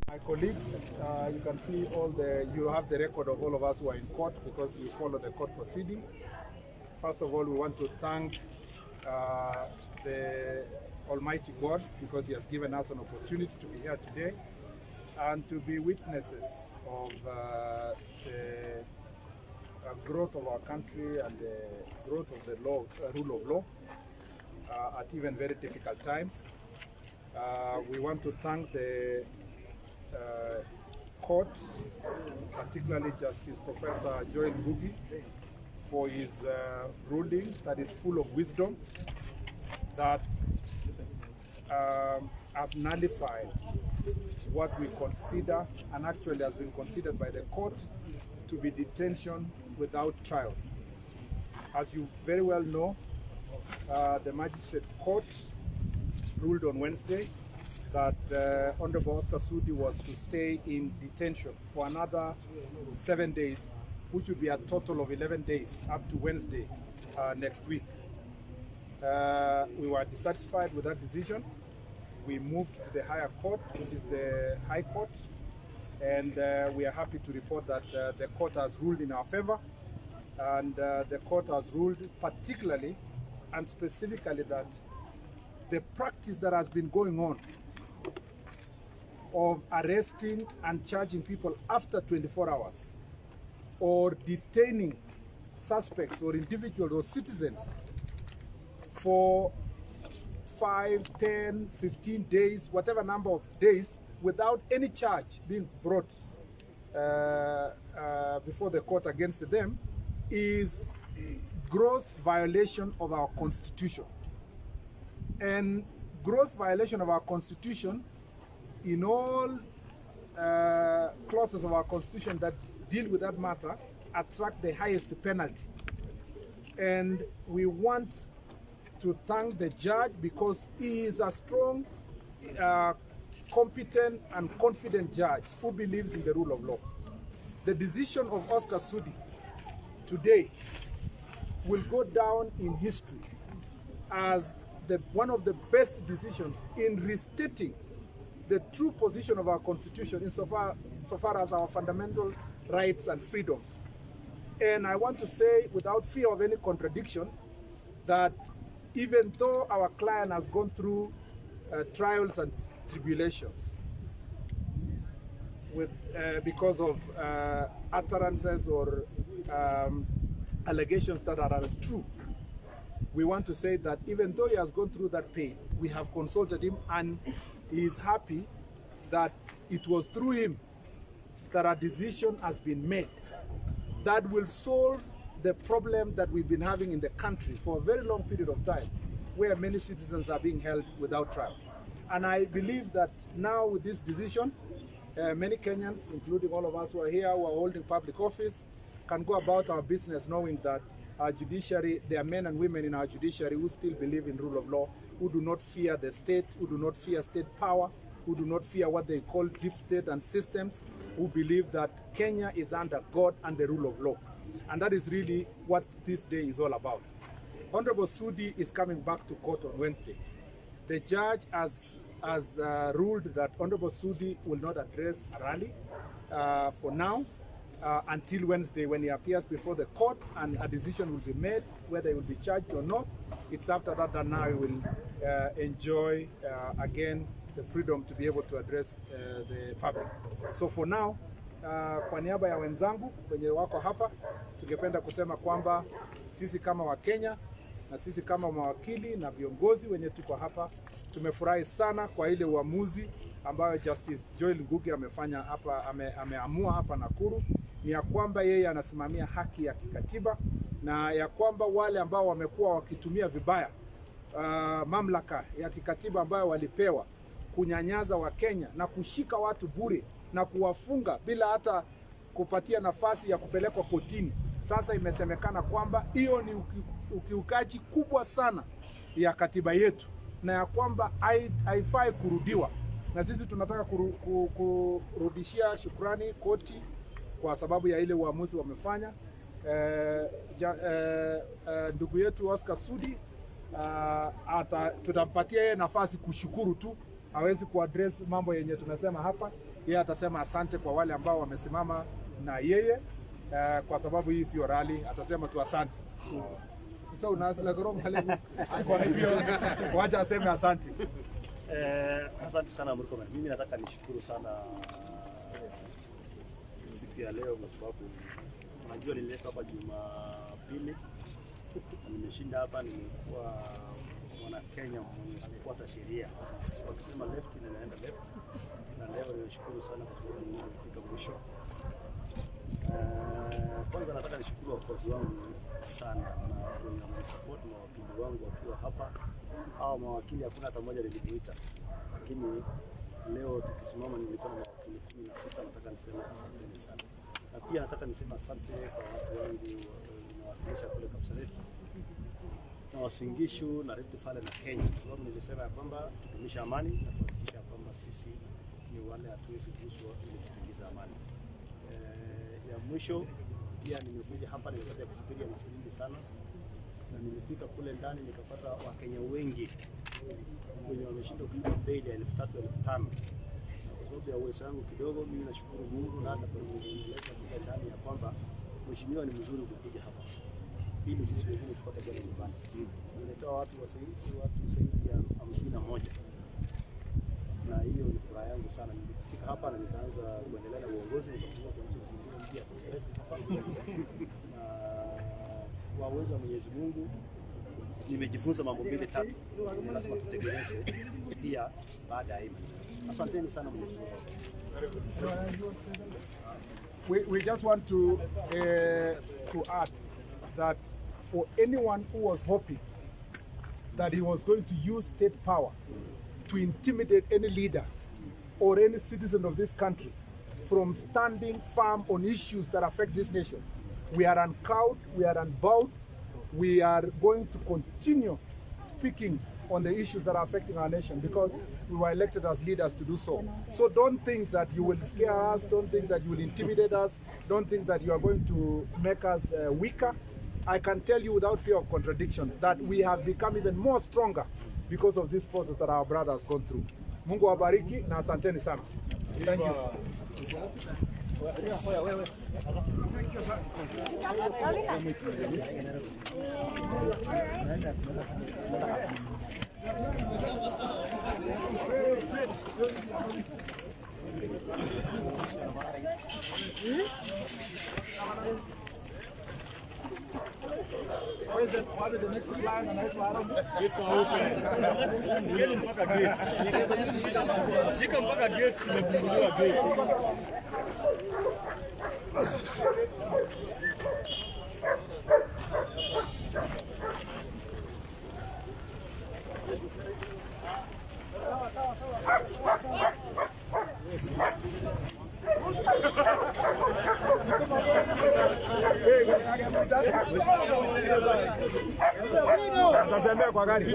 My colleagues, you can see you have the record of all of us who are in court because you follow the court proceedings. First of all, we want to thank the Almighty God because He has given us an opportunity to be here today and to be witnesses of the growth of our country and the growth of the rule of law at even very difficult times. We want to thank the court, particularly Justice Professor Joel Ngugi, for his ruling that is full of wisdom, that has nullified what we consider, and actually has been considered by the court, to be detention without trial. As you very well know, the magistrate court ruled on Wednesday that Honorable Oscar Sudi was to stay in detention for another 7 days, which would be a total of 11 days up to Wednesday next week. We were dissatisfied with that decision. We moved to the higher court, which is the High Court, and we are happy to report that the court has ruled in our favor, and the court has ruled particularly and specifically that the practice that has been going on of arresting and charging people after 24 hours or detaining suspects or individuals or citizens for 5, 10, 15 days, whatever number of days, without any charge being brought before the court against them is gross violation of our constitution. And gross violation of our constitution in all clauses of our constitution that deal with that matter attract the highest penalty. And we want to thank the judge because he is a strong, competent, and confident judge who believes in the rule of law. The decision of Oscar Sudi today will go down in history as one of the best decisions in restating the true position of our constitution insofar so far as our fundamental rights and freedoms. And I want to say, without fear of any contradiction, that even though our client has gone through trials and tribulations because of utterances or allegations that are untrue, we want to say that even though he has gone through that pain, we have consulted him and he is happy that it was through him that a decision has been made that will solve the problem that we've been having in the country for a very long period of time, where many citizens are being held without trial. And I believe that now with this decision, many Kenyans, including all of us who are here, who are holding public office, can go about our business knowing that our judiciary, there are men and women in our judiciary who still believe in rule of law, who do not fear the state, who do not fear state power, who do not fear what they call deep state and systems, who believe that Kenya is under God and the rule of law. And that is really what this day is all about. Honorable Sudi is coming back to court on Wednesday. The judge has ruled that Honorable Sudi will not address a rally for now until Wednesday when he appears before the court and a decision will be made whether he will be charged or not. It's after that that now he will enjoy again the freedom to be able to address the public. So for now, kwa niaba ya wenzangu wenye wako hapa, tungependa kusema kwamba sisi kama Wakenya na sisi kama mawakili na viongozi wenye tuko hapa tumefurahi sana kwa ile uamuzi ambayo Justice Joel Ngugi amefanya hapa, ameamua hapa Nakuru, ni ya kwamba yeye anasimamia haki ya kikatiba na ya kwamba wale ambao wamekuwa wakitumia vibaya mamlaka ya kikatiba ambayo walipewa kunyanyaza Wakenya na kushika watu bure na kuwafunga bila hata kupatia nafasi ya kupelekwa kotini. Sasa imesemekana kwamba hiyo ni ukiukaji kubwa sana ya katiba yetu na ya kwamba haifai kurudiwa, na sisi tunataka kurudishia shukrani koti kwa sababu ya ile uamuzi wamefanya. Ndugu yetu Oscar Sudi tutampatia yeye nafasi kushukuru tu, hawezi kuaddress mambo yenye tunasema hapa. Yeye atasema asante kwa wale ambao wamesimama na yeye kwa sababu hii sio rally, atasema tu asante. Sasa unaanza kwa hivyo wacha aseme asante. Asante sana Murkomen. Mimi nataka nishukuru sana siku ya leo kwa sababu unajua nililetwa hapa Jumapili na nimeshinda hapa, nimekuwa mwana Kenya mwenye kufuata sheria. Wakisema left ninaenda left, na leo ninashukuru sana kwa sababu nimefika mwisho. Kwanza nataka nishukuru wafuasi wangu sana na watu wenye wamenisupport, mawakili wangu wakiwa hapa. Hawa mawakili hakuna hata mmoja nilimuita, lakini leo tukisimama nilikuwa na mawakili 16. Nataka niseme asanteni sana, na pia nataka niseme asante kwa watu wangu nimewakilisha kule Kapseret na Uasin Gishu na Rift Valley na Kenya, kwa sababu nilisema ya kwamba tudumisha amani na tuhakikisha ya kwamba sisi ni wale hatuwezi guswa ili tutingize amani. Ya mwisho pia nimekuja hapa nimepata experience nyingi sana na nimefika kule ndani nikapata Wakenya wengi wenye wameshindwa kulipa bail ya 3,000 5,000. Na kwa sababu ya uwezo wangu kidogo, mimi nashukuru Mungu na hata kunieleza kule ndani ya kwamba mheshimiwa, ni mzuri kukuja hapa ili sisi wengine tupate kwenda nyumbani. Nimetoa watu wasaidizi, watu zaidi ya 51 na hiyo ni furaha yangu sana. Nilifika hapa na nikaanza kuendelea na uongozi, nikafungua commission zingine mpya hapa, na kwa uwezo wa Mwenyezi Mungu nimejifunza mambo mbili tatu, ni lazima tutengeneze pia baada ya hii. Asanteni sana Mwenyezi Mungu. We just want to add that for anyone who was hoping that he was going to use state power to intimidate any leader or any citizen of this country from standing firm on issues that affect this nation, we are uncowed, we are unbowed, we are going to continue speaking on the issues that are affecting our nation because we were elected as leaders to do so. So don't think that you will scare us, don't think that you will intimidate us, don't think that you are going to make us weaker. I can tell you without fear of contradiction that we have become even more stronger because of this process that our brother has gone through. Mungu awabariki na asanteni sana. Thank you. What is the next line? Gates are open. Shikeni mpaka gate. Shika mpaka gate, tumefunguliwa gate. Mtatembea kwa gari.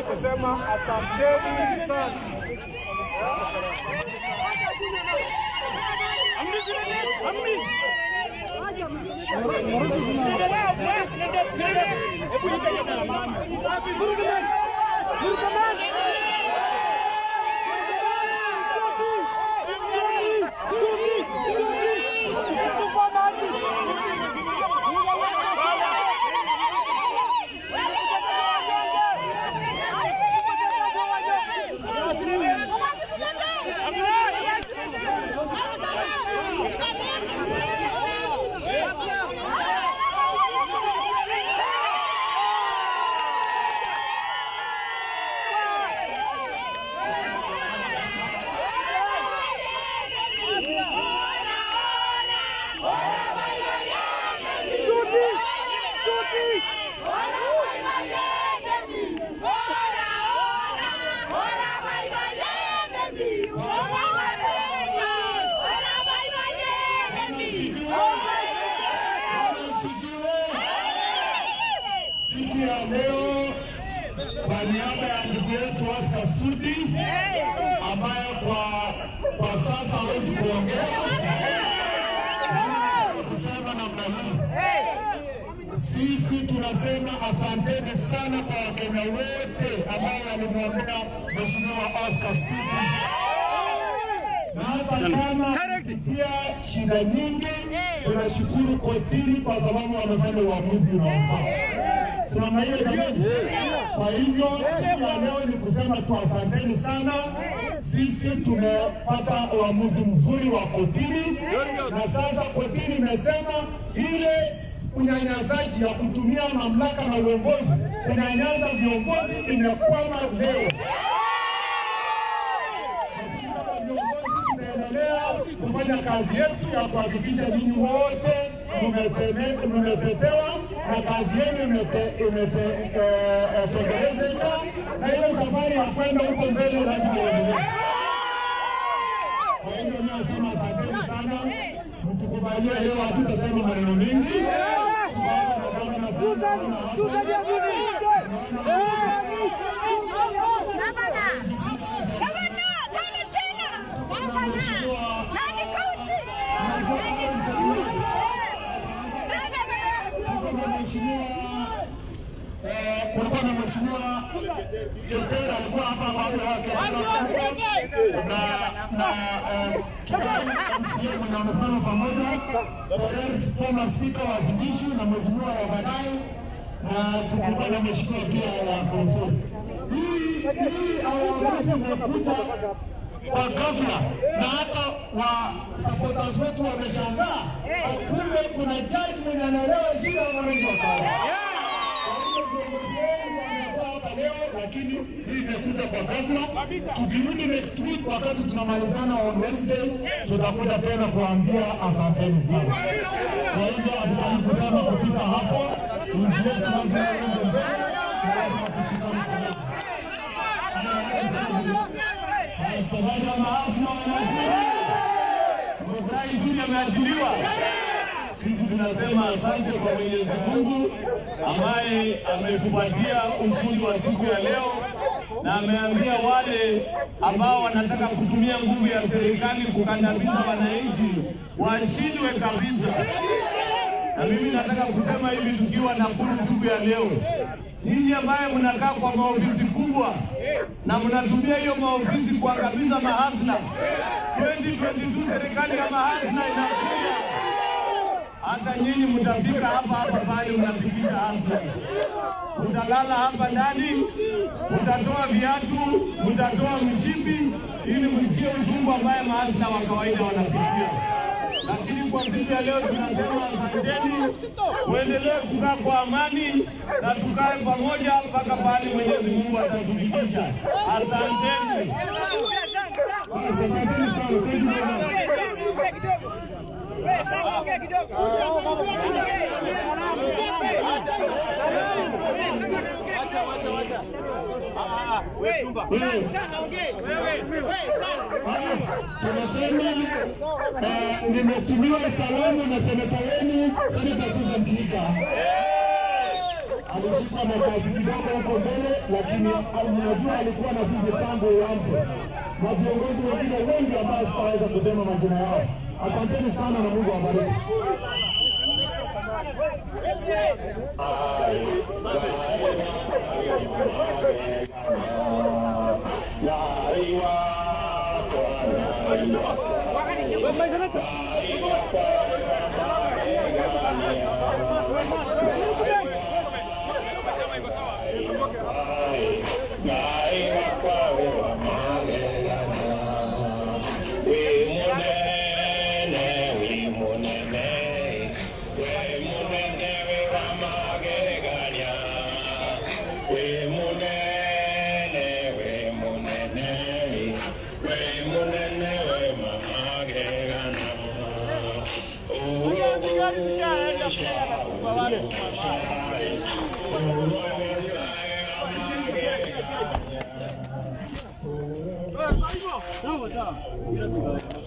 Kusema asanteni sana. Niaba ya ndugu yetu Oscar Sudi ambaye kwa sasa hawezi kuongea, kusema namna hii, sisi tunasema asanteni sana kwa Wakenya wote ambao walimwombea Mheshimiwa Oscar Sudi, na hata kama kupitia shida nyingi, tunashukuru kotini kwa sababu wamefanya uamuzi unaofaa. Simama hiyo jamani. Kwa hivyo siku ya leo ni kusema tu asanteni sana. Sisi tumepata uamuzi mzuri wa kotini, na sasa kotini imesema ile unyanyasaji ya kutumia mamlaka na uongozi kunyanyaza viongozi imekwama leo. Tunaendelea kufanya kazi yetu ya kuhakikisha nyinyi wote mmetetewa na kazi yenu imetekelezeka, na hiyo safari ya kwenda huko mbele lazima iendelee. Kwa hivyo mimi nasema asanteni sana, mtukubalie leo hatutasema maneno mengi. Gavana, tano tena. Nandi County. Kulikuwa na mheshimiwa kulikuwa na mheshimiwa Keter alikuwa hapa hapa Keter na Kigali MCA mwenye wamesimama pamoja, Korir former speaker wa Uasin na mheshimiwa wa baadaye, na tulikuwa na mheshimiwa pia wa Kuresoi. Hii awamu imekuja kwa ghafla na hata wa supporters wetu wameshangaa, kumbe kuna judge mwenye anaelewa shida ya wananchi wa kawaida. Kwa hiyo viongozi wengi wamekuwa hapa leo, lakini hii imekuja kwa ghafla. Tukirudi next week, wakati tunamalizana on Wednesday, tutakuja tena kuambia asanteni sana. Kwa hivyo hatutaki kusema kupita hapo. Nchi yetu lazima iende mbele na lazima tushikane pamoja. Safari ya maasi Tumefurahi Sudi ameachiliwa. Sisi tunasema asante kwa Mwenyezi Mungu ambaye ametupatia ushindi wa siku ya leo, na ameambia wale ambao wanataka kutumia nguvu ya serikali kukandamiza wananchi washindwe kabisa. Na mimi nataka kusema hivi tukiwa Nakuru siku ya leo, nyinyi ambaye mnakaa kwa maofisi kubwa na mnatumia hiyo maofisi kuangamiza mahasla, 2022 serikali ya mahasla inakuja. Hata nyinyi mtafika hapa hapa pale mnafikisha hasa, mtalala hapa ndani, mtatoa viatu, mtatoa mshipi ili msikie uchungu ambaye mahasla wa kawaida wanapitia. Lakini kwa siku ya leo tunasema asanteni, muendelee kukaa kwa amani na tukae pamoja mpaka pahali Mwenyezi Mungu atatufikisha. Asanteni. Asanteni sana. Thank you very much. Haya, tunasema nimetumiwa salamu na seneta wenu, Seneta Susan Kihika. Alishikwa na kazi kidogo huko mbele, lakini mnajua alikuwa na sisi tangu uanze, na viongozi wengine wengi ambao sitaweza kusema majina yao. Asanteni sana na Mungu awabariki. Sawa sawa.